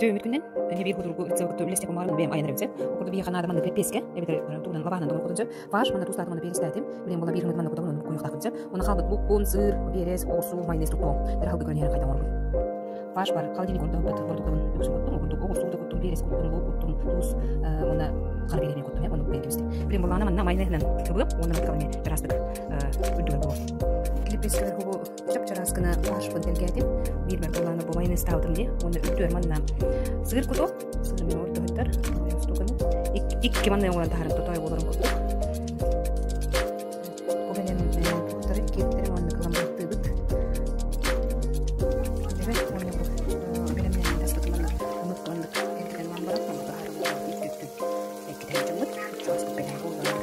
Үтүө күннэн эмиэ биир худургу рецепты үллэстиэх баҕарабын бэйэм айан эрэбит. Ол курдук биһиэхэ наада маннык лэппиэскэ, эбэтэр тугунан лабаанан да оҥорбутун сөп. Фарш манна туустаатым уонна перестаатым. Билигин була биир манна кутабын оннук куйуохтаахпын сөп. Уонна хаалбыт лук, сыр, перец, оҕурсу, майонез туттуом. Эрэ халгы көрөн иһэн хайдах оҥорбун. Фарш бар холодильник ордоһуппут бордуктабын үксүн куттум, ол курдук оҕурсу да куттум, перец куттум, лук куттум, туус уонна хара биэрэни куттум, оннук бэйэм кэбистим. Билигин буллаҕына манна майонезнан кыбыап уонна мыккаланы чараастык үрдүгэр буолуо. Лэппиэскэлэр хобу чап-чараас гына фаршпын тэлгээтим. Биир барбалааны бу майонезтаабытым дии. Уонна үрдүгэр манна сыыр куту, сыыр мен ортоһуттар, штуканы. Икки манна оҥорон таһарын тотой буоларын курдук. Бу бэлэм туохтары киэптэрин уонна кылам баттыыбыт. Дебет уонна бу бэлэмнэнэн таспытын манна ымыт маннык эргитэн ылан баран онно таһаарар буолан икки өттүн эргитэн дьоммут чугаспыт бэлэм буоллар.